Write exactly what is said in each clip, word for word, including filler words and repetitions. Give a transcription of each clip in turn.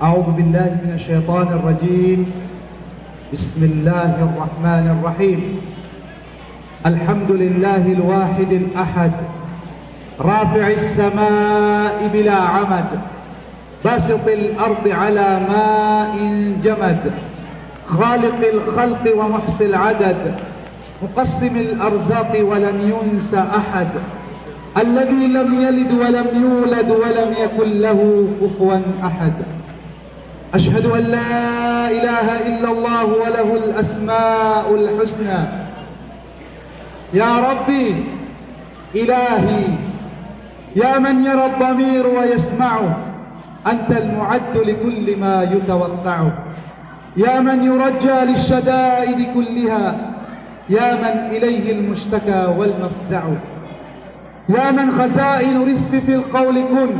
أعوذ بالله من الشيطان الرجيم. بسم الله الرحمن الرحيم. الحمد لله الواحد الأحد، رافع السماء بلا عمد، باسط الأرض على ما انجمد، خالق الخلق ومحصي العدد، مقسم الأرزاق ولم ينس أحد، الذي لم يلد ولم يولد ولم يكن له كفوا أحد. أشهد أن لا إله إلا الله وله الأسماء الحسنى. يا ربي، إلهي، يا من يرى الضمير ويسمعه، أنت المعد لكل ما يتوقع، يا من يرجى للشدائد كلها، يا من إليه المشتكى والمفزع، يا من خزائن رزق في القول كن،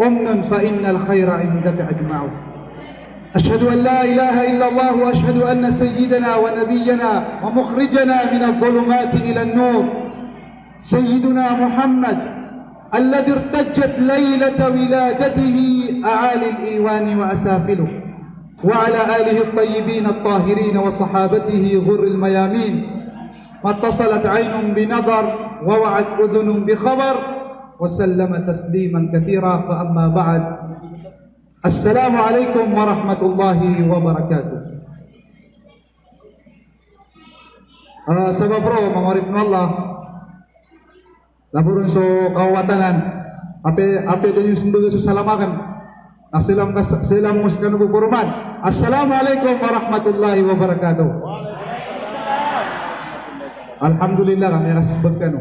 أمن فإن الخير عندك أجمع. أشهد أن لا إله إلا الله، وأشهد أن سيدنا ونبينا ومخرجنا من الظلمات إلى النور، سيدنا محمد الذي ارتجت ليلة ولادته أعالي الإيوان وأسافله، وعلى آله الطيبين الطاهرين وصحابته الغر الميامين، ما اتصلت عين بنظر ووعت أذن بخبر، وسلم تسليما كثيرا، فأما بعد. السلام عليكم ورحمة الله وبركاته. Ah, sabap roo, manga oripn o Allah, laboron so kawatanan, apiya, apiya da niyo smbag so salam akn. Na salam ka, salam ko skano ko koroman. Assalamu alaikum warahmatullahi wabarakatuh. Alhamdulillah, ka miyakasmbag kano.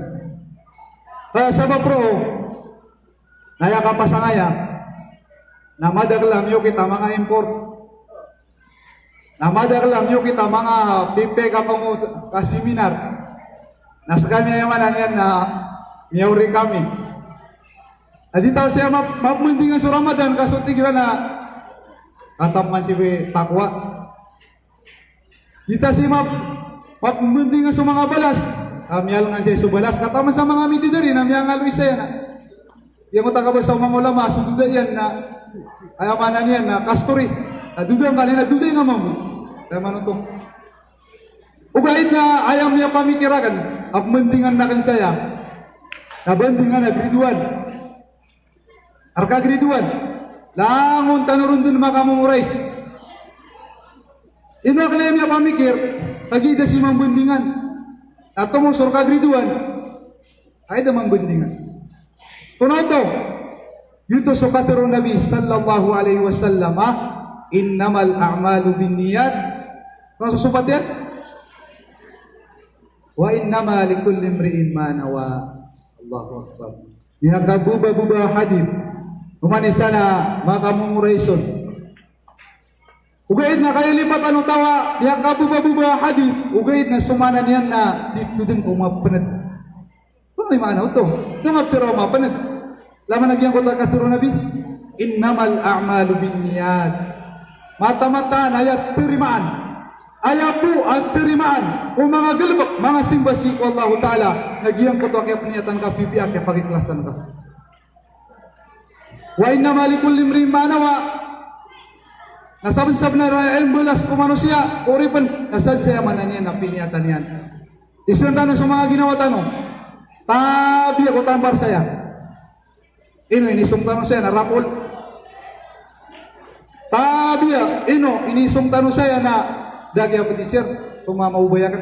Ah, sabap roo, na aya kapasang aya, na madakl a miyokit a manga import. Na madakl a miyokit a manga pipik a pango ka seminar. Na skami aya maana niyan na miyaori kami. Na di ta sii map-, mapmbandingan so Ramadan ka so tig iran na kataman sii takwa. Di ta sii map-, mapmbandingan so manga balas. Ka miyalangan sii so balas. Kataman sa manga mididari na miyangaloy saya na. Giyangkoto a kabasa o manga ulama, so doda iyan na, aya maana niyan na kastori. Na doda ngka niyan na doda iyan a mambo. Aya maana oto. Ogaid na aya miyapamikir akn a pmbandingan akn saya na bandingan a grade one. Rka grade one, langon tano ron dn makamemorize. Ino akn aya miyapamikir, kagiya da sii mambandingan. Na tomo so rka grade one, ay da mambandingan. Tonaa oto? Giyoto so katharo o Nabi sallallahu alaihi wasallam a, "Innamal a'malu binniyat." Tonaa so sopat iyan? "Wa innama likulli imri'in ma nawa." Allahu Akbar. Miyakabobababa a hadith. Oman i isa na makamemorize on. Ogaid na kaya lipatan o taw a miyakabobababa a hadith, ogaid na so maana niyan na di todn ko mapnd. Antonaa i maana oto? Antonaa i pira o mapnd? Langon a giyangkoto a katharo o Nabi, "Innamal a'malu binniyat." Mataan-mataan a aya tarimaan, aya bo a tarimaan o manga galbk, manga simba sii ko Allahu Ta'ala, na giyangkoto a kiyapniyatan ka, pipiya a kiyapakiklasan ka. "Wa innama likulli imri'in ma nawa." Na sabnsabnar a imbalas ko manosiya ko oripn na sadn sa aya maana niyan na piniyatan iyan. Isn tano so manga ginawa tano. Tabiya ko tampar saya. Ino inisong tano saya na rapol? Tabiya, ino inisong tano saya na da kiyapdi sir, tomamaobay akn?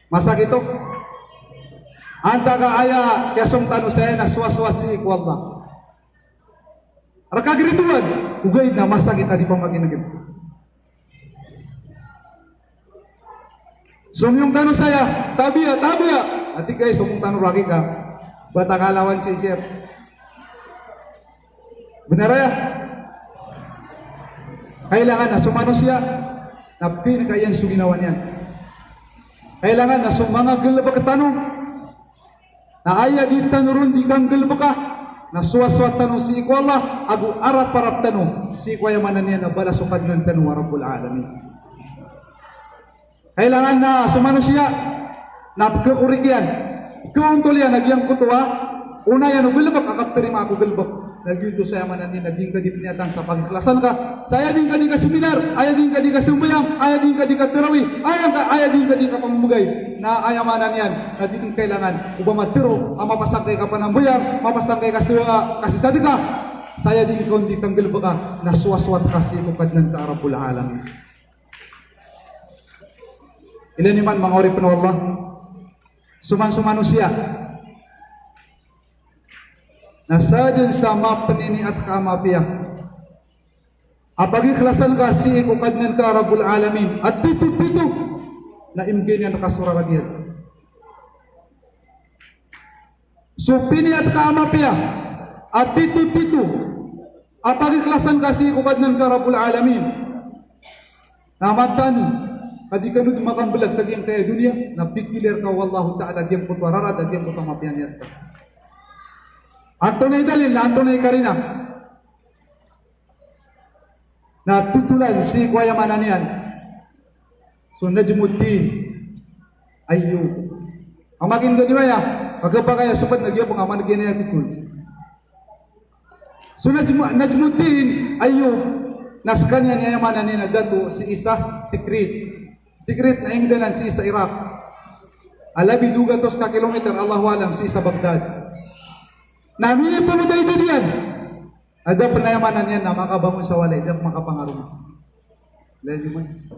Masakit oto. Antaa ka aya kiyasong tano saya na sowasowat sii ko Allah. Rka grade one, ogaid na masakit a di pamakinegn. Somiyong tano saya, tabiya, tabiya. Ati kay somiyong tano ragi ka. Bata kalawan sii, sir. Bnar aya? Kailangan na so manosiya na pn ka iyan so ginawa niyan. Kailangan na so manga galbk tano na aya di tano ron di kanggalbka, na sowasowat tano sii ko Allah, ago araparap tano sii ko aya maana niyan na balas o Kadnan tano a Rabbul Alamin. Kailangan na so manosiya na pkhakorik iyan, pkhaontol iyan a giyangkoto a ona iyan o galbk a kaptarimaa ko galbk. Lagid oto sa aya maana niyan na di ngka di pniyatan sa pagikhlasan ka. Sa aya di ngka di kaseminar, aya di ngka di kasambayang, aya di ngka di katarawih, aya ngka, aya di ngka di kapamamgay. Na aya maana niyan na di ngka kailangan o ba matero a mapasang ka i kapanambayang, mapasang ka i kasi-, kasisadka. Sa aya di ngka on di kanggalbka na sowasowat ka sii ko Kadnan ka a Rabbul Alamin. Ilay niyo man manga oripn o Allah. So man so manosiya na sadn sa mapniniyat ka a mapiya a pagikhlasan ka sii ko Kadnan ka a Rabbul Alamin a tito-tito na imbgay niyan rka so rarag iyan. So piniyat ka a mapiya a tito-tito a pagikhlasan ka sii ko Kadnan ka a Rabbul Alamin. Na mataan ka di kano dn makamblag sa giyangkaya doniya, na pikilir ka o Allahu Ta'ala giyangkoto a rarad a giyangkoto a mapiya a niyat ka. Antonaa i dalil, antonaa i karina? Na totolan sii ko aya maana niyan so Najmuddin Ayyub. Amakin gani waya, pagapakaya sobat na giyabong a man gani aya totol. So Najmu-, Najmuddin Ayyub, na skaniyan aya maana niyan na dato sii sa Tikrit. Tikrit na ingd anan sii sa Iraq. A labi dowa gatos ka kilometer, Allahu a'lam, sii sa Baghdad. Na minitolod a idad iyan a da pn aya maana niyan na makabangon sa walay, da pn makapangaroma. Lagid man.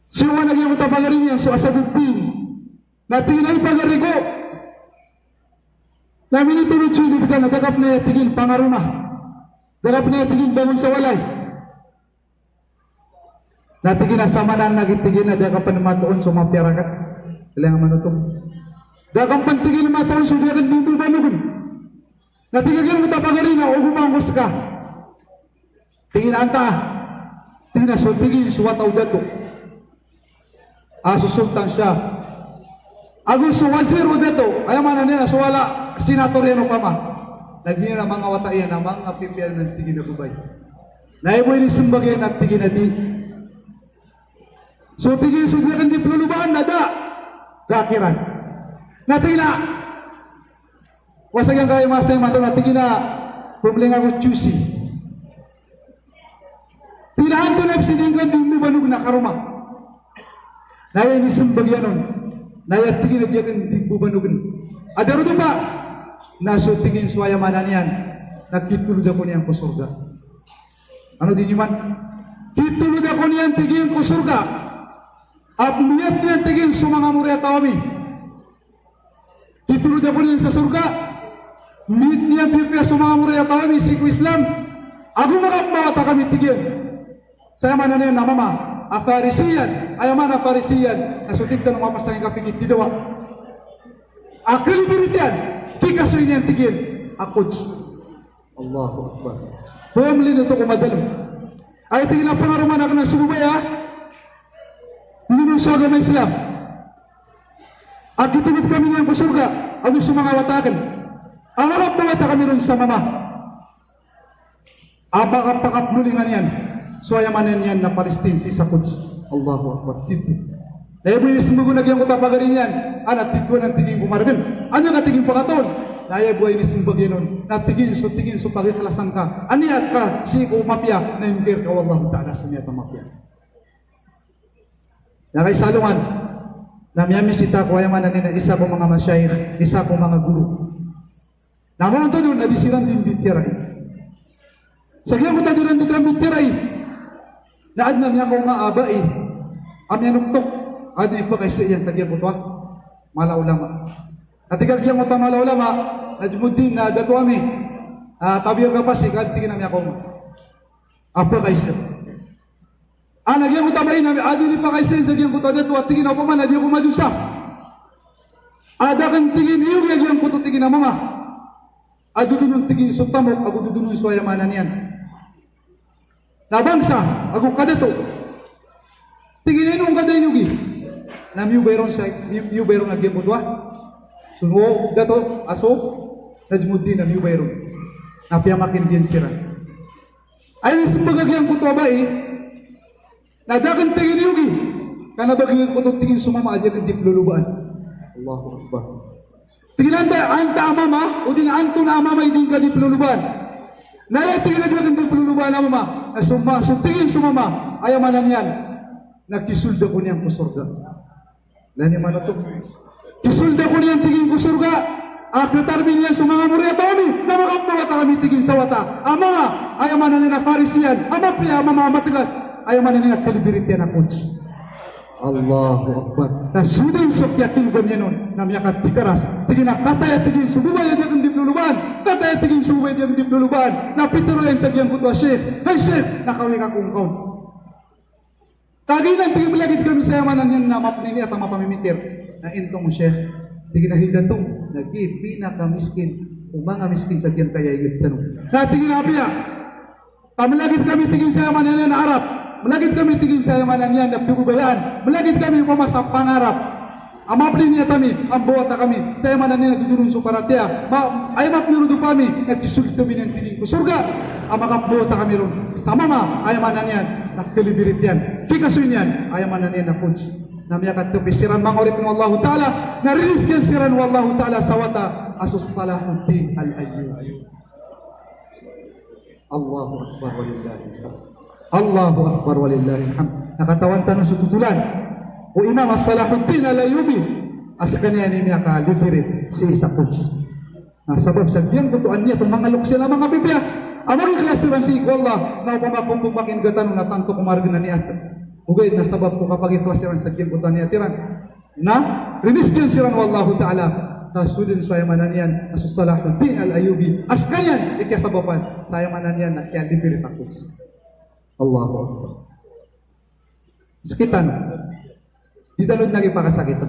Siyowa na giyangkoto a pagari niyan so Asaduddin. Na tig iyan a hay pagari ko, na minitolod so idad ka na da ka pn aya tig iyan pangaroma. Da ka pn aya tig iyan bangon sa walay. Na tig iyan a samanan lagid tig iyan a da ka pn matoon so mapiya rakn. Ilay nga manoto. Da ka pn tig iyan matoon so di akn di mbabanogn. Na tig iyan a giyangkoto a pagari na ogo ba ngka ska. Tig iyan a antaa. Tig iyan a so tig iyan so wata o dato a so Sultan Shah. Ago so wazir o dato, aya maana niyan na so wala senator iyan opama. Lagid iyan a manga wata iyan a manga pipiya anan tig iyan a babay. Na aya bo inismbag iyan na tig iyan a di. So tig iyan so di akn di plolobaan na da. Da kiran. Na tig iyan a, wa sa giyangkaya masa imanto na tig iyan a pmling ako juicy. Tig iyan a antonaa i pzi di ngka di mbabanogn a karoma? Na aya inismbag iyan on na aya tig iyan a di akn di mbabanogn a darodopa na so tig iyan so aya maana niyan na kitolod ako niyan ko sorga. Ano di niyo man? Kitolod ako niyan tig iyan ko sorga a pmbiyat niyan tig iyan so manga moriyataw ami. Kitolod ako niyan sa sorga, miyat niyan pipiya so manga moriyataw ami sii ko Islam. Ago makapmawata kami tig iyan. Sa aya maana niyan na mama a Farisi iyan, aya maana a Farisi iyan na so tig tano mapasang i kapikit di dawa a kalibirit iyan, kikasoy niyan tig iyan a Quds. Allahu Akbar. Pmlin oto ko madalm. Aya tig iyan a pangaromaan akn a so babay a minonong so agama Islam a kitolod kami niyan ko sorga ago so manga wata akn a makapmawata kami ron sa mama a makapakapmolingan iyan so aya maana niyan na Palestine sii sa Quds. Allahu Akbar. Tito. Na aya bo inismbag on a giyangkoto a pagari niyan a na tito anan tig iyan ko margn. Anda ka tig iyan pakatoon? Na aya bo inismbag iyan on na tig iyan so, tig iyan so pagikhlasan ka a niyat ka sii ko mapiya na imbgay rka o Allahu Ta'ala so niyat a mapiya. Na kaisalongan na miyamisita ko aya maana niyan na isa ko manga mashayikh, isa ko manga goro. Na mawntod on na di siran di mbitiyarai. Sa giyangkoto a di ran di kambitiyarai na adn a miyakaoma a bai a miyanoktok a di pakaisa iyan sa giyangkoto a mala a ulama. Na tig a giyangkoto a mala a ulama, Najmuddin, na dato ami, a, tabiya ka pasi ka, tig iyan a miyakaoma a pakaisa. A na giyangkoto a bai na a di niyan pakaisa sa giyangkoto a dato a tig iyan a opama na di ako madosa a da akn tig iyan iyogi a giyangkoto tig iyan a mama a dodonon tig iyan so tamok ago dodonon so aya maana niyan na bangsa ago kadato. Tig iyan a ino ngka da iyogi? Na miyobay ron sa, miyo-, miyobay ron a giyangkoto a so dato a so Najmuddin na miyobay ron. Na piyamakineg iyan siran. Aya inismbag a giyangkoto a bai na da akn tig iyan iyogi, ka na ba giyangkoto tig iyan so mama a di akn di plolobaan. Allahu Akbar. Tig iyan a antaa, antaa a mama, odi na antonaa a mama i di ngka di plolobaan? Na aya tig iyan a di akn di plolobaan a mama, na so ma-, so tig iyan so mama, aya maana niyan na kisold ako niyan ko sorga. Na aya maana oto, kisold ako niyan tig iyan ko sorga, a khatarbi niyan so manga moriyataw ami, na makapmbawata kami tig iyan sa wata a mama, aya maana niyan na Farisiyan, a mapiya, a mama a matgas, aya maana niyan na kalibirit iyan a Quds. Allahu Akbar. Na so dn so kiyakilgan iyan on na miyakatikaras. Tig iyan a kataya tig iyan so babay a di akn di plolobaan. Kataya tig iyan so babay a di akn di plolobaan. Na pitharo iyan sa giyangkoto a sheikh. Hay sheikh, na kawii ka ko ngka on. Kagiya tig iyan malagid kami sa aya maana niyan na mapniniyat a mapamimikir. Na intong o sheikh. Tig iyan a hi dato. Na giya pinakamiskin o manga miskin sa giyangkaya ingd tano. Na tig iyan a apiya. Ka malagid kami tig iyan sa aya maana niyan a Arab. Malagid kami tig iyan sa aya maana niyan na pagbabayaan. Malagid kami opama sa pangarap a mapniniyat ami, a mbawata kami sa aya maana niyan na dodon so paratiyaya. Ma-, aya mapnirodopa ami na kisold kami niyan tig iyan ko sorga a makapmbawata kami ron sa mama, aya maana niyan na kalibirit iyan. Kikasoy niyan, aya maana niyan na Quds. Na miyakatpi siran manga oripn o Allahu Ta'ala, na ririzkian siran o Allahu Ta'ala sa wata a so Salahuddin Al-Ayyubi. Allahu Akbar walillahil hamd. Allahu Akbar walillahil hamd. Na katawan tano so totolan o Imam As-Salahuddin Al-Ayyubi a skaniyan i miyakalibirit sii sa Quds. Na sabap sa giyangkoto a niyat o manga loks iyan a manga pipiya a magikhlas siran sii ko Allah, na opama ko pmakin'ga tano na tanto ko margn a niyat. Ogaid na sabap ko kapagikhlas iran sa giyangkoto a niyat iran. Na ririzkian siran o Allahu Ta'ala sa so dn so aya maana niyan na so Salahuddin Al-Ayyubi a skaniyan i kiyasabapan sa aya maana niyan na kiyalibirit a Quds. Allahu Akbar. Skitan. Di tano dn a kipakasakita.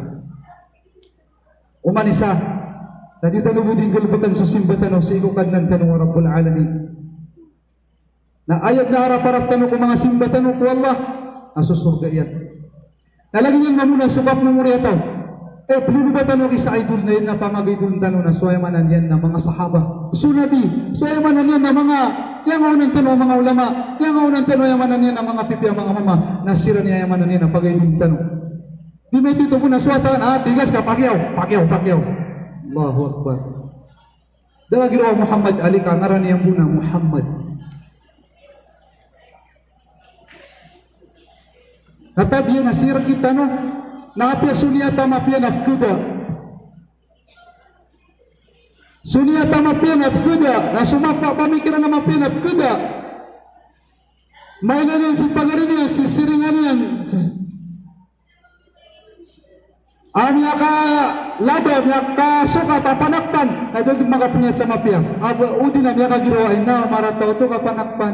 Oman i isa, na di tano bo dii nggalbkn so simba tano sii ko Kadnan tano a Rabbul Alamin. Na aya dn a araparap tano ko manga simba tano ko Allah, na so sorga iyan. Na lagid iyan mambo na so kapmomoriyataw. Eh, ploloba tano ki Saidul na iyan na pamagaidol tano na so aya maana niyan na manga sahaba. So Nabi, so aya maana niyan na manga, kiyangaonan tano a manga ulama, kiyangaonan tano aya maana niyan na manga pipiya a manga mama, na siran i aya maana niyan na pagaidol tano. Di maito ito bo na so wata, ah, tigas ka, pakiyaw, pakiyaw, pakiyaw. Allahu Akbar. Da a giraw a Muhammad Ali ka ngaran iyan bo na Muhammad. Katabiya na sii rktano, na apiya so niyat a mapiya na pkhada. So niyat a mapiya na pkhada, na so mapa-, pamikiran a mapiya na pkhada. Mailay niyan si pagari niyan, si siringan iyan. A miyakalaba, miyakasokat a panakpan, na da dn makapniyat sa mapiya. A ba, odi na miyakagiraw a ina, marata oto ka panakpan.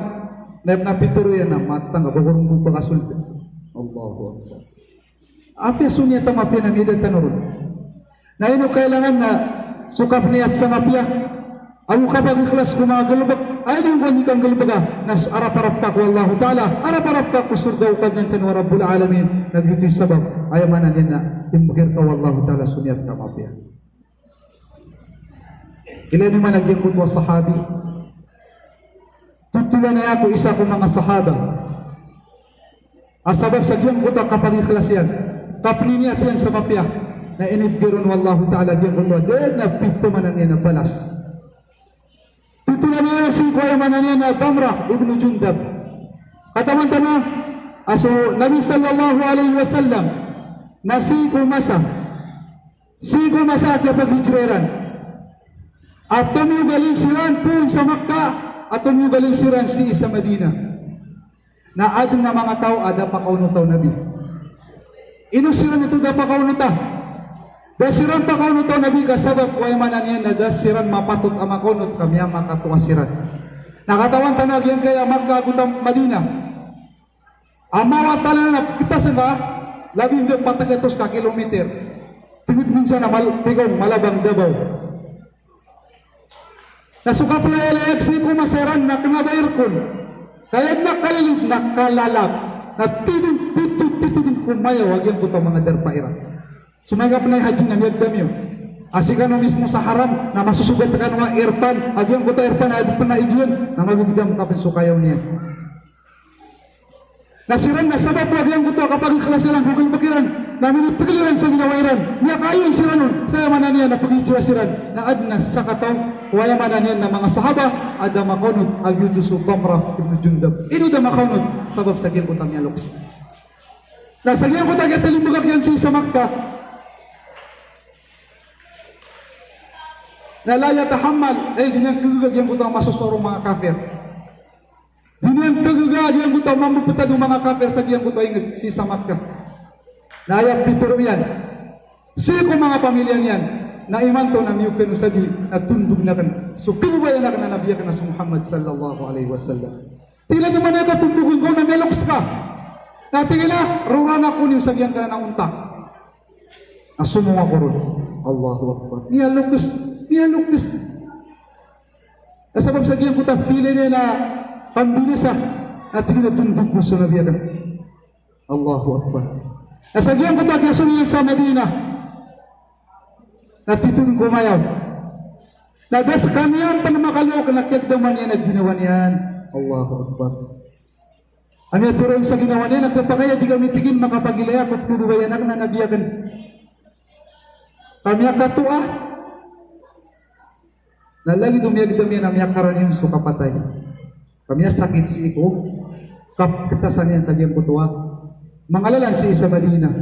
Na ipn a pitharo iyan a matang a ba ko ron bo pakasold. Allahu Akbar. Apiya so niyat a mapiya na miyada tano ron. Na ino kailangan na so kapniyat sa mapiya. Ago kapagikhlas ko manga galbk, aya dn ko di kanggalbka, na s-, araparap ka ko Allahu Ta'ala, araparap ka ko sorga o Kadnan tano a Rabbul Alamin, na giyoto i sabap, aya maana niyan na imbgay rka o Allahu Ta'ala so niyat ka mapiya. Ilay niyo man a giyangkoto a sahabi. Totolan aya ko isa ko manga sahaba. A sabap sa giyangkoto a kapagikhlas iyan, kapniniyat iyan sa mapiya, na inibgay ron o Allahu Ta'ala giyangkoto a da dn a pithamanan iyan a balas. Totolan iyan sii ko aya maana niyan na Damrah ibn Jundab. Katawan tano a so Nabi sallallahu alaihi wasallam na sii ko masa, sii ko masa a kiyapaghijra iran, a tomiyogalin siran poon sa Makkah, a tomiyogalin siran sii sa Madinah. Na adn a manga taw a da pakaonota o Nabi. Ino siran oto da pakaonota? Da siran pakaonota o Nabi ka sabap ko aya maana niyan na da siran mapatot a makaonot ka miyamakatoa siran. Na katawan tano a giyangkaya Makkah ago ta Madinah a mawatan anan a pktas ka, labi ndo pat gatos ka kilometer. Tig o minsan a mal-, tig o malabang Davao. Na so kaplayag-layag sii ko masa iran na kna ba aircon. Ka aya dn a kalilid na kalalap. Na titho, titho, titho dn ko mayaw a giyangkoto a manga darpa iran. So manga kapnay hajji na miyagdam iyo. A sii kano mismo sa Haram na masosogat kano a airpan, a giyangkoto a airpan a aya dn pn a igiyan na magagdam ka pn so kayaw niyan. Na siran na sabap o giyangkoto a kapagikhlas iran ko galbk iran na minitgl iran sa ginawa iran, miyakaayon siran on, sa aya maana niyan na pagijira siran, na adn a sakataw o aya maana niyan na manga sahaba a da makaonot a giyoto so Samurah ibn Jundub. Ino da makaonot? Sabap sa giyangkoto a miyaloks. Na sa giyangkoto a kiyatalimbagak iyan sii sa Makkah, na la yatahammal, eh, di niyan kagaga giyangkoto a masosowa o manga kafir. Di niyan kagaga giyangkoto a mambptad o manga kafir sa giyangkoto a ingd sii sa Makkah. Na aya pitharo iyan sii ko manga pamilya niyan, na imanto na miyokan o sadi na tondogn akn so kababayaan akn a Nabi akn a so Muhammad sallallahu alaihi wasallam. Tig iyan a, "Di man aya ba tondogn ko na miyaloks ka?" Na tig iyan a, "Roraan ako niyo sa giyangkanan a onta." Na somong ako ron. Allahu Akbar. Miyaloks, miyaloks. Na sabap sa giyangkoto a pilay niyan a pambinasa, na tig iyan a tondog ko so Nabi akn. Allahu Akbar. Na sa giyangkoto a kiyasong iyan sa Madinah, na titho dn ko mayaw. Na da skaniyan pn makaloks na kiyagdaman iyan a ginawa niyan. Allahu Akbar. Aya miyatharo iyan sa ginawa niyan na, "Khapakay a di kami," tig iyan, "makapagilaya ko kababayaan akn a Nabi akn. Ka miyakatoa, na lagid o miyagdam iyan a miyakarani on so kapatay. Ka miyasakit sii ko kapktasan iyan sa giyangkoto a manga lalan sii sa Madinah."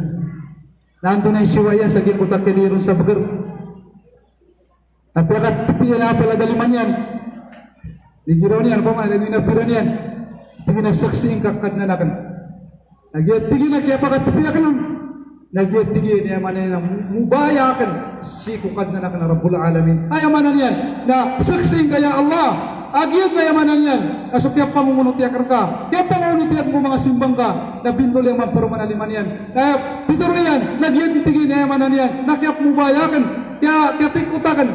Na antonaa i siyowa iyan sa giyangkoto a kiyaliyo ron sa bgr? Na piyakatpi iyan a palad a lima niyan. Di giraw niyan, opama na lagid o pira niyan. Tig iyan a, "Saksii ngka ko Kadnan akn." Na giya tig iyan a kiyapakatpi akn on, na giya tig iyan a aya maana niyan na mu-, mubaya akn sii ko Kadnan akn a Rabbul Alamin. Aya maana niyan na saksii ngka ya Allah a giya aya maana niyan na so kiyapangongonoti akn rka, kiyapangongonoti akn ko manga simba ngka, na bindol iyan mamparoma a lima niyan. Na pitharo iyan, na giya tig iyan a aya maana niyan na kiyapmubaya akn, kiya, kiyatikot akn,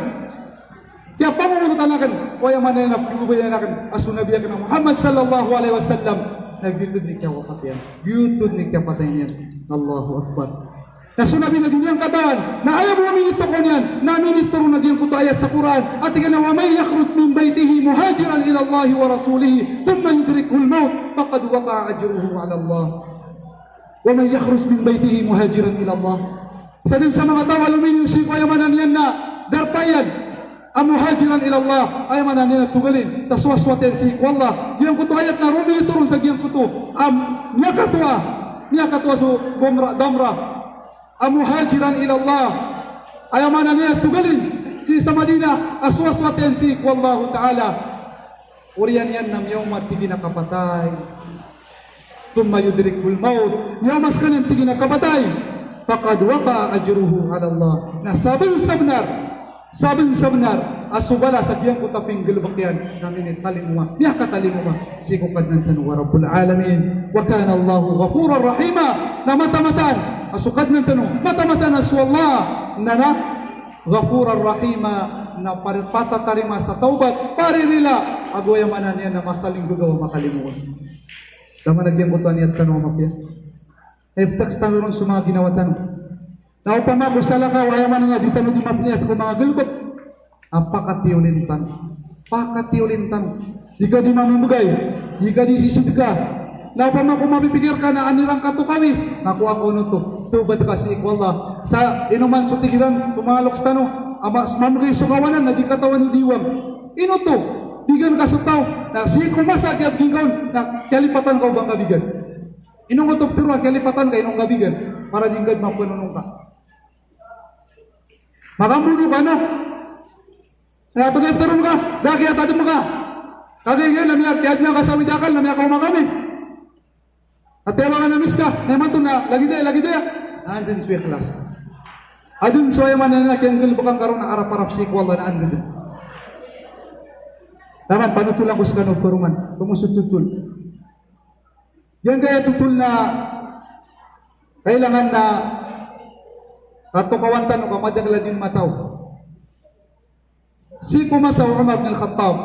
kiyapangongonotan akn ko aya maana niyan na pagbabayaan akn a so Nabi akn a Muhammad sallallahu alaihi wasallam. Na giyoto dn i kiyawafat iyan. Giyoto dn i kiyapatay niyan. Allahu Akbar. Na so Nabi na di niyan katawan na aya bo a minitokaw niyan na minitoron a giyangkoto a ayat sa Qur'an a tig iyan a, "Wa man yakhruj min baytihi muhajiran ila Allahi wa rasulihi thumma yudrikhu al-mawt faqad waqa'a ajruhu ala Allah." Wa man yakhruj min baytihi muhajiran ila Allah. Sadn sa manga taw a lominiyo sii ko aya maana niyan na darpa iyan a muhajiran ila Allah, aya maana niyan na togalin sa sowasowat iyan sii ko Allah. Giyangkoto a ayat na rominitoron sa giyangkoto a miyakatoa, miyakatoa so Damrah, Damrah a muhajiran ila Allah. Aya maana niyan na togalin sii sa Madinah a sowasowat iyan sii ko Allahu Ta'ala. Oriyan iyan na miyaoma tig iyan a kapatay. Thumma yudrikhu al-mawt. Miyaoma skaniyan tig iyan a kapatay. Faqad waqa'a ajruhu ala Allah. Na sabnsabnar, sabnsabnar a so balas a giyangkoto a pinggalbk iyan na minitalingoma, miyakatalingoma sii ko Kadnan tano a Rabbul Alamin. Wa kana Allahu ghafuran rahima. Na matamataan a so Kadnan tano, matamataan a so Allah na, na ghafuran rahima, na pari-, patatarima sa tawbat, paririla, ago aya maana niyan na masalinggagaw a makalimod. Taman a giyangkoto a niyat tano a mapiya. Iptaks tano ron so manga ginawa tano. Na opama ko salakaw, aya maana niyan di tano di mapniyat ko manga galbk, a pakatiyolin tano. Pakatiyolin tano. Di ka di mamamgay, di ka di sisidka. Na opama ko mapipikir ka na anirang ka to kawi, na kowa ko onoto, tawbat ka sii ko Allah. Sa ino man so tig iran so manga loks tano a ma-, mamgay so kawanan na di katawan i diwang. Ino oto, bigan ka so taw, na sii ko masa a kiyabgi ngka on na kiyalipatan ka o ba ngka bigan. Ino ngka oto ptharoa, kiyalipatan ka, ino ngka bigan, para di ngka di mapanonong ka. Makambono ka, no? Na tonaa i ptharoon ka, da kiyatadm ka. Kagiya giya na miya, kiyadna ka sa awid a akal na miyakaoma kami. Na tiyabangan a miss ka, na imanto na lagid aya, lagid aya. Na anda dn so ikhlas? Anda dn so aya maana niyan na kiyanggalbkan ka ron a arap-arap sii ko Allah, na anda dn? Taman, panotolan ko skano paroman, tomo so totol. Giyangkaya totol na kailangan na katokawan tano ka madakl a di on mataw. Sii ko masa o Umar bin Khattab,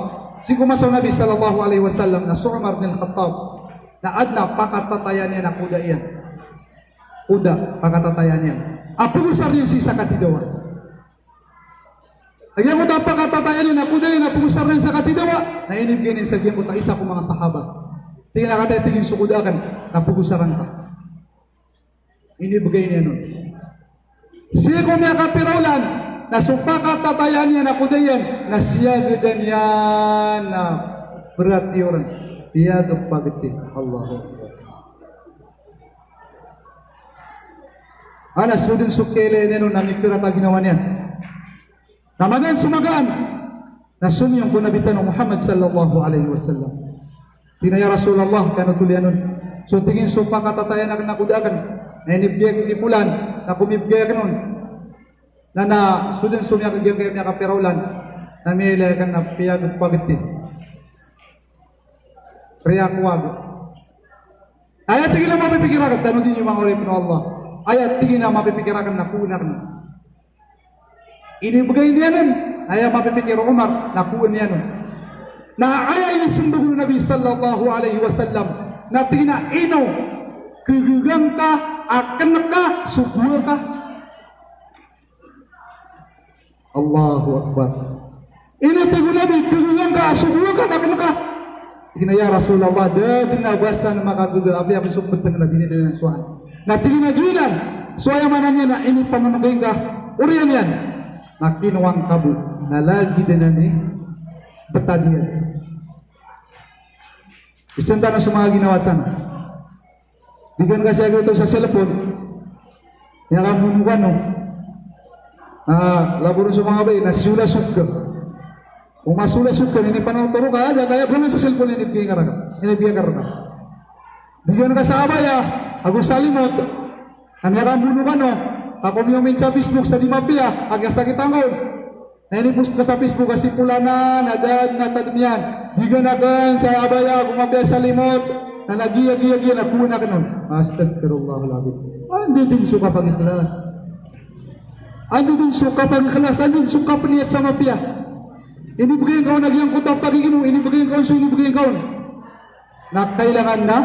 sii ko masa o Nabi sallallahu alaihi wasallam na so Umar bin Khattab, na adn a pakatataya niyan a koda iyan. Koda, pakatataya niyan. A pagosar iyan sii sa katidawa. Lagid angkoto a pakatataya niyan a koda iyan a pagosar iyan sa katidawa, na inibgay niyan sa giyangkoto a isa ko manga sahaba. Tig iyan a kataya, tig iyan, so koda akn na pgosaran ka. Inibgay niyan on. Sii ko miyakapira olan na so pakatatayaan iyan a koda iyan na siyagdan iyan a brat iyo ran. Piyagpagti. Allahu Akbar. Ana so dn so kailay niyan on na mikirat a ginawa niyan. Na magaan so magaan na somiyong ko Nabi tano Muhammad sallallahu alaihi wasallam. Tig iyan a, "Ya Rasulullah, kano tolian on?" So tig iyan, "So pakatatayaan akn na koda akn na inibgay akn ki fulan, na komibgay akn on. Na, na so dn so miyaka-, giyangkaya miyakapira olan na miyailay akn na piyagpagti." Riyakowag. Aya tig iyan a mapipikir akn, tanodi niyo manga oripn o Allah. Aya tig iyan a mapipikir akn na kowaan akn. Inibgay niyan on, aya mapipikir o Umar na kowaan iyan on. Na aya inismbag o Nabi sallallahu alaihi wasallam, na tig iyan a ino kggan ka, akn ka, so gowa ka. Allahu Akbar. Ino tig o Nabi, kggan ka, so gowa ka, akn ka. Tig iyan a, "Ya Rasulullah, da dn a ba san makagaga, apiya pn so ptng na di niyan dn sowaan." Na tig iyan a giyanan so aya maana niyan na inipamamgay ngka, oriyan iyan. Na kinowa ngka bo, na lagid anan i btad iyan. Isn tano so manga ginawa tano. Bigan ka siya gito sa cellphone. Aya kamono kano. Ah, laboron so manga bai na siyola so ka. O masiyola so ka, inipanotor ka, da kaya bo na sa cellphone inibgay ka rka. Inibgay ka rka. Bigan ka sa abaya ago sa limot. Aya kamono kano. Ako miyomin sa Facebook sa di mapiya, a kiyasakit angka on. Na inipost ka sa Facebook a si pulana na da dn a tadm iyan. Bigan akn sa abaya ago mapiya sa limot. Na lagid, lagid, lagid, na kowaan akn on. Astaghfirullahal azim. Anda dn so kapagikhlas? Anda dn so kapagikhlas? Anda dn so kapaniyat sa mapiya? Inibgay ngka on a giyangkoto a pagigino, inibgay ngka on so inibgay ngka on. Na kailangan na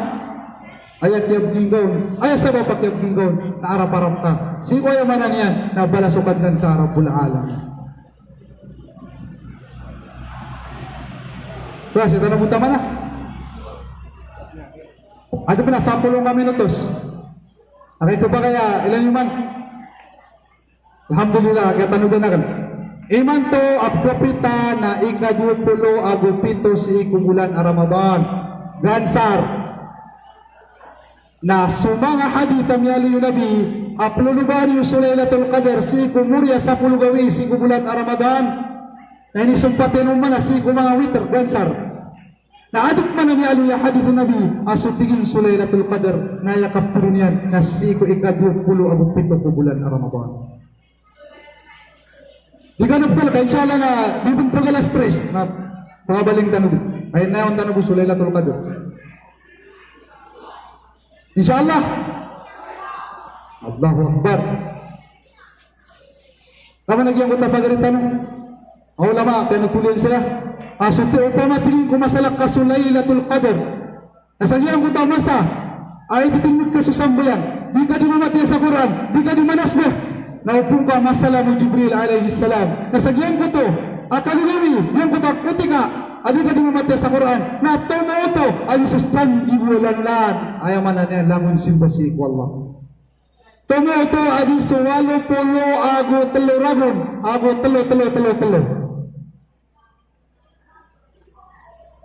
aya kiyabgi ngka on, aya sabap a kiyabgi ngka on, na arap-arap ka. Sii ko aya maana niyan na balas o Kadnan ka a Rabbul Alamin. Ba, sii tano bo taman a. Adn pn a sapolo ka minutos. Aka ito ba kaya, ilan iman? Alhamdulillah, kiyatanodan akn. Imanto a pkapita na ikadowa polo ago pito sii ko bolan a Ramadan. Gansar. Na so manga hadith a miyaaloy o Nabi a plolobaan iyo so Lailatul Qadr sii ko mori a sapolo gawii sii ko bolan a Ramadan. Na inisompat iyan on man a sii ko manga witr, gansar. Na adn pman a miyaaloy a hadith o Nabi a so tig iyan so Lailatul Qadr na aya kaptharoon iyan na sii ko ikadowa polo ago pito ko bolan a Ramadan. Di kano pkhalk, insha Allah, na di pn pag alas tres na pakabaling tano di. Ay, nayawn tano bo so Lailatul Qadr. Insha Allah. Allahu Akbar. Taman a giyangkoto a pagari tano a ulama, piyanothol iyan sira a so tig, opama tig iyan ko masalak ka so Lailatul Qadr, na sa giyangkoto a masa a ititindg ka so sambayang, di ka di mamatiya sa Qur'an, di ka di manasbih, na opama ka masala mo Jibril alayhis salam. Na sa giyangkoto a kagagawii, giyangkoto a kotika a di ka di mamatiya sa Qur'an, na tomo oto a di so sanggibo a lanolan. Aya maana niyan langon simba sii ko Allah. Tomo oto a di so walo polo ago telo ragon, ago telo, telo, telo, telo.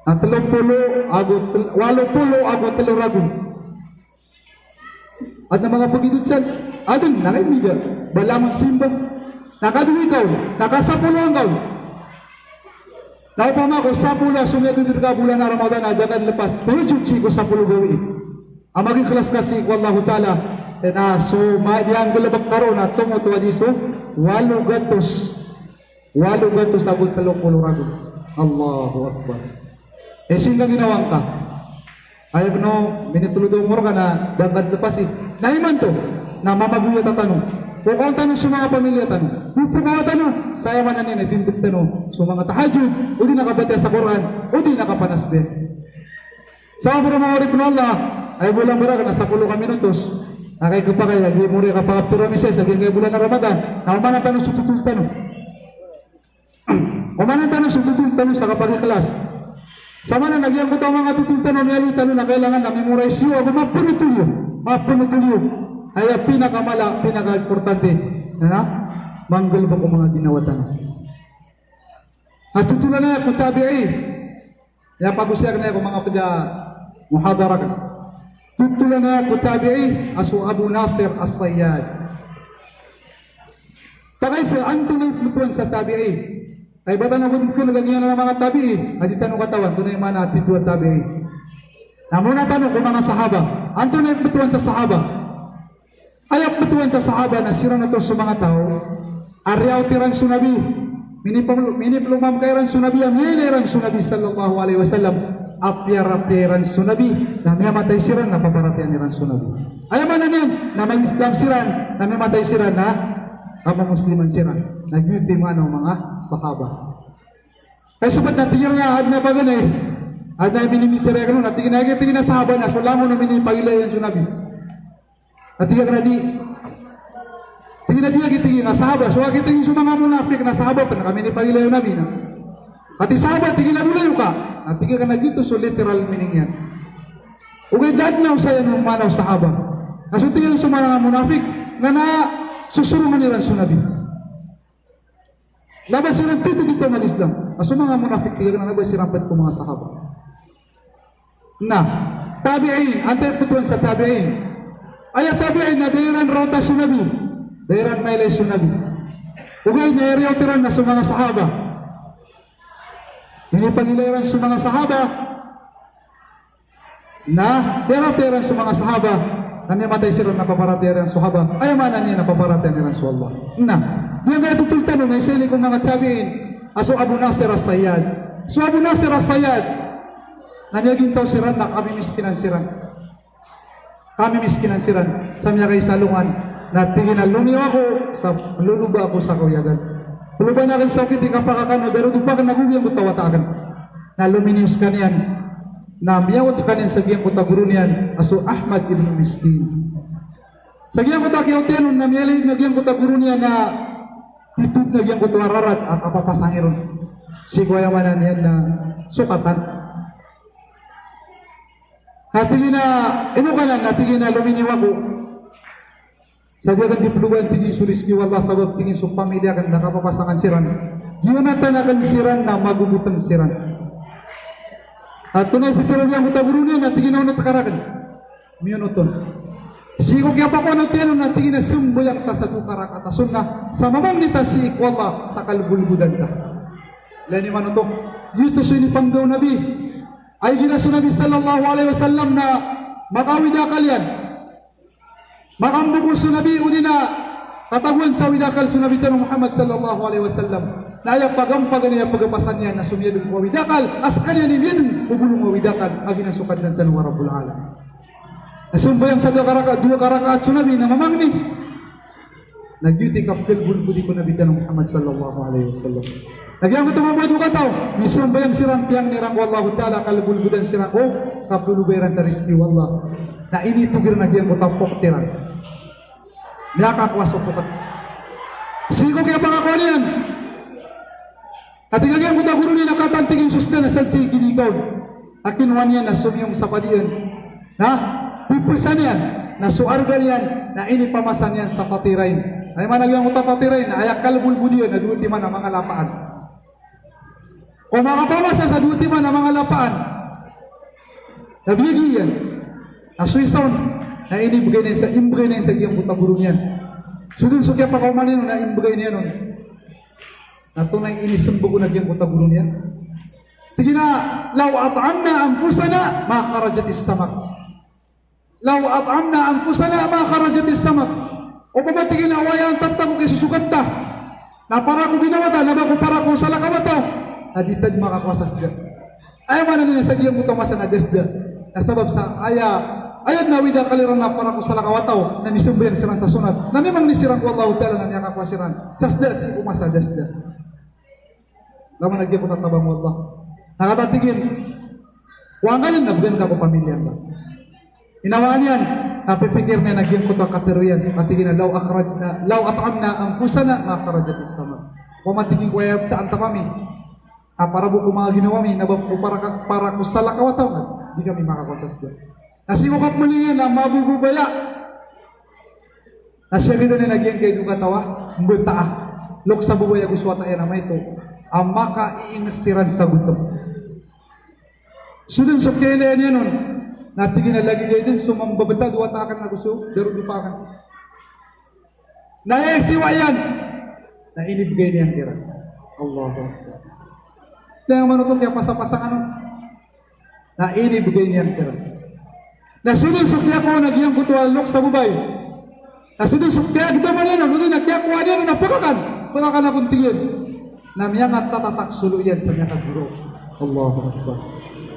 Na telo polo ago tel-, walo polo ago telo ragon. Adn a manga pagidod san, adn, na kay miga, ba langon simba. Na kadowa ikaw, na kasapolo angkaw. Na opama ko sapolo a somiyadod rka a bolan a Ramadan a da ka di lepas tahajjud sii ko sapolo gawii a magikhlas ka sii ko Allahu Ta'ala, na so ma-, di anggalbk ka roo na tomo oto a di so walo gatos, walo gatos ago telo polo ragon. Allahu Akbar. Eh, sii ka ginawa ngka. Aya bno, minitlo da omor ka na da ngka di lepasi. Na imanto na mamagoyat tano. Pokawan tano so manga pamilya tano. Pokawan tano. Sa aya maana niyan na itindg tano so manga tahajjud, odi na kabatiya sa Qur'an, odi na kapanasbih. Sa poro manga oripn o Allah, aya bolan barak na sapolo ka minutos. Na kay khapakay a giya mori a kapakaptharo ami sii sa giyangkaya bolan a Ramadan. Na omanan tano so totol tano. Omanan tano so totol tano sa kapagikhlas. Sa maana na giyangkoto a manga totol tano a miyaaloy tano na kailangan na memorize iyo ago mapenotol iyo. Mapenotol iyo. Aya pinakamala, pinakaimportante na manggalebek o manga ginawa tano. A totolan aya ko tabi'i. Aya pagosay akn aya ko manga pd a muhadara akn. Totolan aya ko tabi'i a so Abu Nasir As-Sayyad. Pakaisa, antonaa i pmbtowan sa tabi'i? Kay ba tano bo dn kn a giyanan a manga tabi'i a di tano katawan, antonaa i maana a titho a tabi'i. Na mona tano ko manga sahaba. Antonaa i pmbtowan sa sahaba? Aya pmbtowan sa sahaba na siran oto so manga taw a riyaot iran so Nabi. Minipam-, minipelomamka iran so Nabi, a miyailay iran so Nabi sallallahu alaihi wasallam. A piyarapiya iran so Nabi, na miyamatay siran na paparatiyayaan iran so Nabi. Aya maana niyan na mag-Islam siran, na miyamatay siran na kamomusliman siran. Na giyoto i maana o manga sahaba. Kay so pd na tig iran a adn a paganay, adn a minimitiray akn on, na tig iyan a aya tig iyan a sahaba na so langon o minipagilay iyan so Nabi. Na tig iyan a di, tig iyan a di aki tig iyan a sahaba, so aki tig iyan so manga munafik na sahaba pn a minipagilay o Nabi na. Katii sahaba tig iyan a bolayoka. Na tig iyan a giyoto so literal meaning iyan. Ogaid da adn a osayan o maana o sahaba. Na so tig iyan so manga munafik na, na sosorongan iran so Nabi. Labas iran titho dn ko manga Islam. A so manga munafik tig iyan a labas iran pd ko manga sahaba. Na, tabi'in, antaa i pmbtowan sa tabi'in? Aya tabi'in na da iran raota so Nabi. Da iran mailay so Nabi. Ogaid na aya riyaot iran na so manga sahaba. Minipagilay iran so manga sahaba. Na piyarapiya iran so manga sahaba, na miyamatay siran na paparatiyayaan iran so sahaba. Aya maana niyan na paparatiyayaan iran so Allah. Na giyangkaya totol tano na isa ini ko manga tabi'in a so Abu Nasir As-Sayyad. So Abu Nasir As-Sayyad na miyagintaw siran na kamimiskinan siran. Kamimiskinan siran sa miyakaisa a alongan. Na tig iyan a lomiyo ako sa, loloba ako sa kawiyagan. Poloban akn sa okit i kapakakano, darodopa akn ago giyangkoto a wata akn. Na lominiyo skaniyan. Na miyawat skaniyan sa giyangkoto a goro niyan a so Ahmad ibn Miskin. Sa giyangkoto a kiyawat iyan on na miyalid na giyangkoto a goro niyan na titho na giyangkoto a rarat a kapapasang iron. Sii ko aya maana niyan na sokatan. Na tig iyan a, ino ka nan, na tig iyan a lominiyo ako. Sa di akn di poloban tig iyan so rizki o Allah sabap tig iyan so pamilya akn na kapapasangan siran. Giyonataan akn siran na magogotng siran. Antonaa i pitharo o giyangkoto a goro niyan na tig iyan a onot ka rakn. Miyonot on. Sii ko kiyapakonot iyan on na tig iyan a sambayang ta sa dowa ka rakaat a sunnah sa mamangni ta sii ko Allah sa kalbolbodan ta. Lagid iman oto. Giyoto so inipangndao o Nabi. Aya igira so Nabi sallallahu alaihi wasallam na makawidakal iyan. Makamboko so Nabi odi na katagoan sa widakal so Nabi tano Muhammad sallallahu alaihi wasallam. Na aya pagampagan iyan, aya pagapasan iyan na so miyadng ko widakal a skaniyan i miyadng ko bolong a widakal a giyanan so Kadnan tano a Rabbul Alamin. Na sambayang sa dowa ka raka-, dowa ka rakaat so Nabi na mamangni. Na giyoto i kapkalbolbodi ko Nabi tano Muhammad sallallahu alaihi wasallam. Na giyangkoto mambo a dowa kataw, misambayang siran, piyangni iran ko Allahu Ta'ala, kalbolbodan siran ko kaplolobay iran sa rizki o Allah. Na initog iran a giyangkoto a poket iran. Miyakakowa so poket. Sii ko kiyapakakowa niyan. Katii giyangkoto a goro niyan a katanting iyan so sda na salji i ginikaw on. A kinowa niyan na somiyong sa padian. Na pipesan iyan na so arga niyan na inipamasa niyan sa fatirain. Aya maana giyangkoto a fatirain na aya kalbolbod iyan na dowa timan a manga lapaan. Ko makapamasa sa dowa timan a manga lapaan na biyagi iyan. Na so isa on na inibgay niyan sa, imbgay niyan sa giyangkoto a goro niyan. So dn so kiyapakaoma niyan on na imbgay niyan on. Na tonaa i inismbag on a giyangkoto a goro niyan? Tig iyan a, "Law at'amna anfusana ma kharajatis samak." "Law at'amna anfusana ma kharajatis samak." Opama tig iyan a aya antap ta ko kisosogat ta na para ko ginawa ta, na ba ko para ko salakaw a taw, na di ta dn makakowa sa sda. Aya maana niyan sa giyangkoto a masa na da sda. Na sabap sa aya, aya dn a widakal iran na para ko salakaw a taw, na misambayang siran sa sonat. Na mimangni siran ko Allahu Ta'ala na miyakakowa siran sa sda sii ko masa da sda. Lawan a giyangkoto a tabang o Allah. Na katii tig iyan, ko angkanan na bgan ka ko pamilya ngka. Inawaan iyan, na pipikir iyan a giyangkoto a katharo iyan. Katii tig iyan a, "Law akhrajna, law at'amna anfusana ma kharajatis samak." Opama tig iyan ko aya sa antap ami. Para bo ko manga ginawa mi na ba ko para ka, para ko salakaw a taw na di kami makakosa sda. Na sii ko kapmalingan na mababaya. Na sii a ginawa niyan a giyangkai a dowa kataw a mbataa, loks a babay ago so wata iyan a maito, a makaiinges siran sa gotom. So dn so kiyailay niyan on na tig iyan a lagid aya dn so mambabata a dowa wata akn ago so darodopa akn. Na aya isiwa iyan na inibgay niyan kiran. Allahu Akbar. Aya manoto kiyapasapasang anon. Na inibgay niyan kiran. Na so dn so kiyakowa on a giyangkoto a loks a babay. Na so dn so kiyagdaman iyan on, na kiyakowa niyan on a pkakan. Pkakan akn, tig iyan. Na miyangatatatag so lo iyan sa miyakagorok. Allahu Akbar.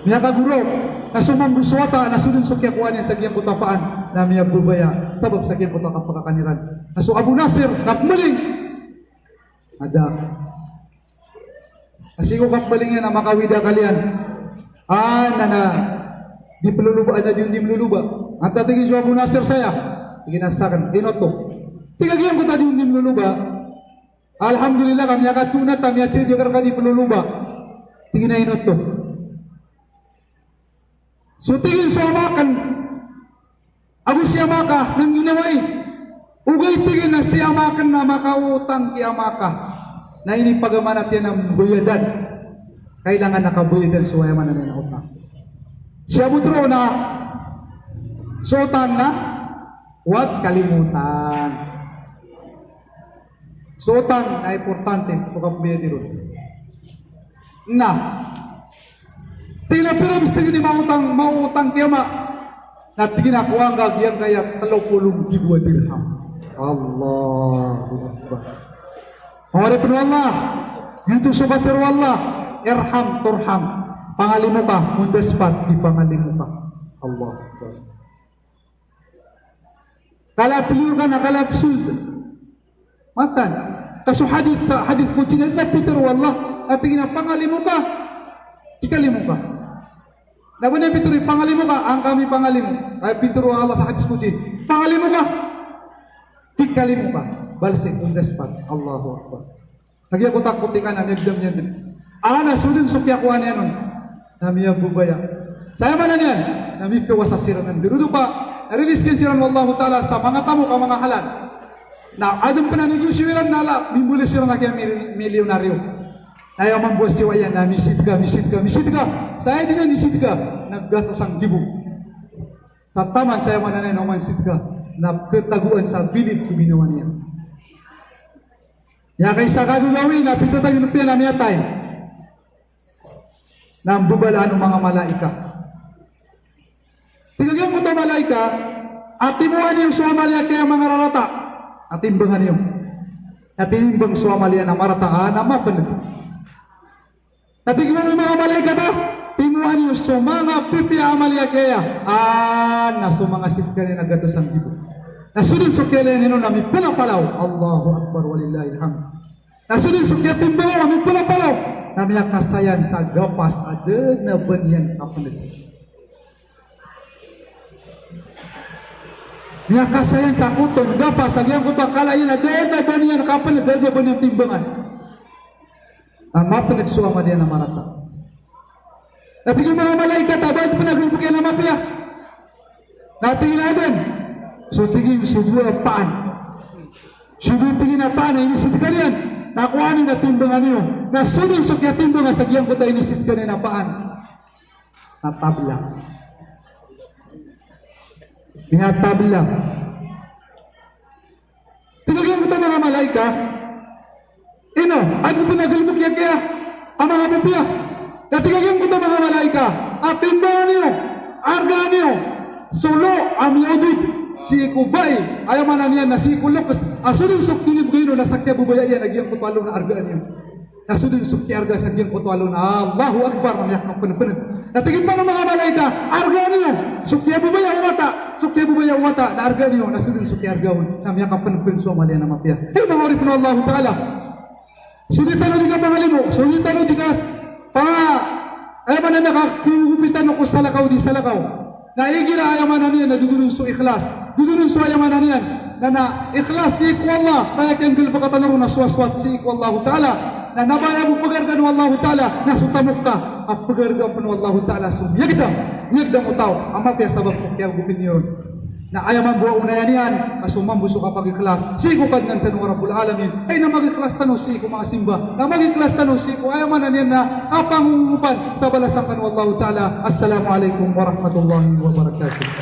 Miyakagorok. Na so mambo so wata, na so dn so kiyakowa niyan sa giyangkoto a paan na miyababaya sabap sa giyangkoto a kapkakan iran. Na so Abu Nasir na pmaling. Ada. Sii ko kapmaling iyan a makawida kaliyan. A, na, na di ploloba, na di on di mloloba. Antaa, tig iyan, so Abu Nasir saya? Tig iyan a sakn, ino oto? Tig a giyangkoto a di on di mloloba, alhamdulillah ka miyakatoon a ta, miyatiyadiyakar ka di ploloba. Tig iyan a ino oto? So tig iyan so ama akn ago si ama ka na ngginawai. Ogaid, tig iyan, na si ama akn na makaotang ki ama ka na inipagamanat iyan a mbayadan. Kailangan na kabayadan so aya maana niyan a otang. Si Abu Tro na so otang na wad kalimotan. So otang na importante so kapmbayadi ron. Na tig iyan a pira bes, tig iyan, i maotang, maotang ki ama? Na tig iyan a kowa angka giyangkaya tlo polo nggibo a dirham. Allahu Akbar. Manga oripn o Allah, giyoto so katharo o Allah, irham turham. Pangalimo ka, on the spot di pangalimo ka. Allahu Akbar. Kala piliyo ka na kala psold. Mataan. Ka so hadith, sa hadith qudsi na pitharo o Allah, a tig iyan a pangalimo ka, ikalimo ka. Na ba niyan pitharo i pangalimo ka, angka mipangalimo. Ka pitharo o Allah sa hadith qudsi, pangalimo ka, ikalimo ka. Balsi on the spot. Allahu Akbar. Kagiya ko takot ikan a miyagdam iyan dn. A, na so dn so kiyakowa niyan on na miyababaya. Sa aya maana niyan na mikawasa siran a darodopa, na ririskian siran o Allahu Ta'ala sa manga tamok a manga halal. Na adn pn a negosyo iran na ala, mimbolis iran a kiya mil-, milyonaryo. Na aya mambo a siwa iyan na misidka, misidka, misidka. Sa aya dn a nisidka na gatos a nggibo. Sa taman sa aya maana niyan na oman sidka na katagoan sa bilid ko ginawa niyan. Miyakaisa ka gagawii na pito tagn piya na miyatay. Na mbabalaan o manga malaikat. Tig a giyangkoto a malaikat a timoa niyo so amal iyan kaya manga rarata. A timbangan iyo. Na tinimbang so amal iyan a marata, a, na mapnd. Na tig mambo o manga malaikat a timoa niyo so manga pipiya a amal iyan kaya, a, na so manga sidka niyan na gatos a nggibo. Na so dn so kiyailay niyan on na mipalapalaw. Allahu Akbar, walillahil hamd. Na so dn so kiyatimbang on na mipalapalaw. Na miyakasayan sa gapas a da dn a ba niyan kapnd. Miyakasayan sa koton, gapas a giyangkoto a kala iyan a da dn a ba niyan kapnd, da dn a ba niyan timbangan. Na mapnd so amal iyan a marata. Na tig o manga malaikat a ba dn pn a galbk iyan a mapiya. Na tig iyan a dn, so tig iyan so dowa a paan. So dowa, tig iyan, a paan a inisidka niyan. Na kowaa niyo na timbangan iyo. Na so dn so kiyatimbang sa giyangkoto a inisidka niyan a paan na tabla. Miyatabla. Tig a giyangkoto a manga malaikat, ino, adn pn a galbk iyan kaya a manga pipiya. Na tig a giyangkoto a manga malaikat a timbangan iyo, argaan iyo so lo a miyaodod sii ko bai, aya maana niyan na sii ko loks, a so dn so kinibgay on na sa kiyababaya iyan a giyangkoto a lo na argaan iyo. Na so dn so kiyaarga sa giyangkoto a lo na Allahu Akbar, na miyakapnpn. Na tig iyan pn o manga malaikat, argaan iyo so kiyababaya o wata, so kiyababaya o wata, na argaan iyo, na so dn so kiyaarga on na miyakapnpn so amal iyan a mapiya. Hay manga oripn o Allahu Ta'ala. So di tano di kapangalimo, so di tano di ka pa, aya maana niyan na kakogogopitan o ko salakaw di salakaw. Na igira aya maana niyan na dodonon so ikhlas. Dodonon so aya maana niyan na, na ikhlas sii ko Allah, sa aya kiyanggalbka tano ron na sowasowat sii ko Allahu Ta'ala. Na nabayag o pgarga o Allahu Ta'ala na so tamok ka a pgarga pn o Allahu Ta'ala so miyagdam, miyagdam o taw a mapiya sabap ko kiyagopin iyo ron. Na aya mambo a onaya niyan a so mambo so kapagikhlas sii ko Kadnan tano a Rabbul Alamin. Ay na magikhlas tano sii ko manga simba, na magikhlas tano sii ko aya maana niyan na kapangongopan sa balasan kano o Allahu Ta'ala. Assalamu alaikum warahmatullahi wabarakatuh.